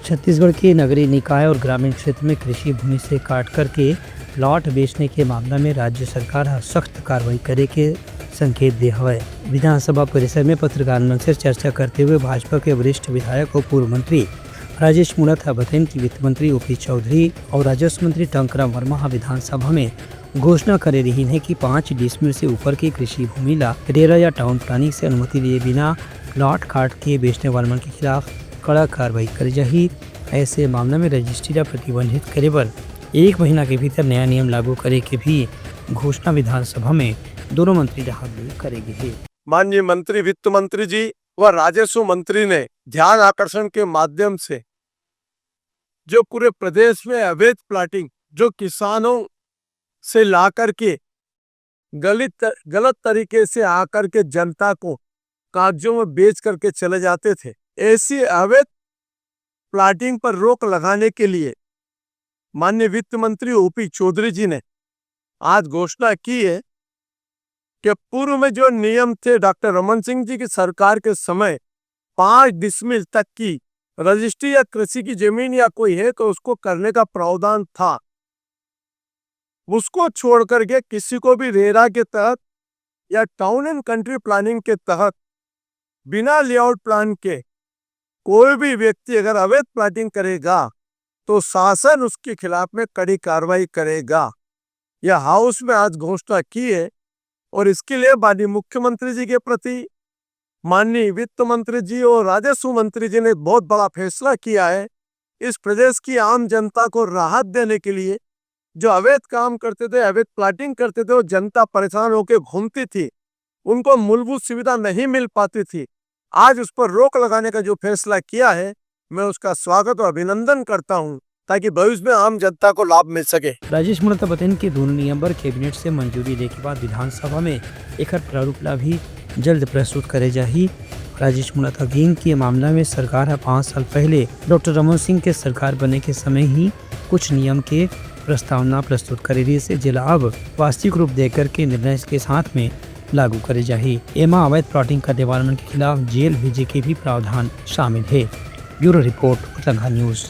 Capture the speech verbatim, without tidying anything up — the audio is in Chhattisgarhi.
छत्तीसगढ़ के नगरीय निकाय और ग्रामीण क्षेत्र में कृषि भूमि से काट करके प्लॉट बेचने के मामला में राज्य सरकार ह सख्त कार्रवाई करे के संकेत दे हवय। विधानसभा परिसर में पत्रकार मन से चर्चा करते हुए भाजपा के वरिष्ठ विधायक और पूर्व मंत्री राजेश मूणत ह बतइन कि वित्त मंत्री ओपी चौधरी और राजस्व मंत्री टंकराम वर्मा ह विधानसभा में घोषणा करे रिहिन हे कि पाँच डिसमिल से ऊपर के कृषि भूमि ला रेरा या टाउन प्लानिंग से अनुमति लिए बिना प्लॉट काट के बेचने वाले मन के खिलाफ कड़ा कार्रवाई करे जाही। ऐसे मामला में रजिस्ट्री ला प्रतिबंधित करे बर एक महीना के भीतर नया नियम लागू करे के भी घोषणा विधानसभा में दोनों मंत्री डहार ले करे गे हे। माननीय मंत्री, वित्त मंत्री जी व राजस्व मंत्री ने ध्यान आकर्षण के माध्यम से जो पूरे प्रदेश में अवैध प्लाटिंग, जो किसानों से ला करके गलत, गलत तरीके से आकर के जनता को कागजों में बेच करके चले जाते थे, ऐसी अवैध प्लाटिंग पर रोक लगाने के लिए माननीय वित्त मंत्री ओपी चौधरी जी ने आज घोषणा की है कि पूर्व में जो नियम थे डॉक्टर रमन सिंह जी की सरकार के समय, पाँच डिसमिल तक की रजिस्ट्री या कृषि की जमीन या कोई है तो उसको करने का प्रावधान था, उसको छोड़ करके किसी को भी रेरा के तहत या टाउन एंड कंट्री प्लानिंग के तहत बिना लेआउट प्लान के कोई भी व्यक्ति अगर अवैध प्लाटिंग करेगा तो शासन उसके खिलाफ में कड़ी कार्रवाई करेगा। यह हाउस में आज घोषणा की है और इसके लिए माननीय मुख्यमंत्री जी के प्रति माननीय वित्त मंत्री जी और राजस्व मंत्री जी ने बहुत बड़ा फैसला किया है। इस प्रदेश की आम जनता को राहत देने के लिए जो अवैध काम करते थे, अवैध प्लाटिंग करते थे, वो जनता परेशान होकर घूमती थी, उनको मूलभूत सुविधा नहीं मिल पाती थी। आज उस पर रोक लगाने का जो फैसला किया है, मैं उसका स्वागत और अभिनंदन करता हूं, ताकि भविष्य में आम जनता को लाभ मिल सके। राजेश मूणत ह बतइन कि दोनों नियम बर कैबिनेट से मंजूरी लेके बाद विधानसभा में एकर प्रारूप ला भी जल्द प्रस्तुत करे जाही। राजेश मूणत ह कहिन कि ये मामला में सरकार ह पाँच साल पहले डॉक्टर रमन सिंह के सरकार बने के समय ही कुछ नियम के प्रस्तावना प्रस्तुत करे रहिस हे, जेला अब वास्तविक रूप देकर के निर्णय के साथ में लागू करे जाही। एमा अवैध प्लॉटिंग करने वाले मन के खिलाफ जेल भेजे के भी प्रावधान शामिल हे। ब्यूरो रिपोर्ट, उतलंघा न्यूज।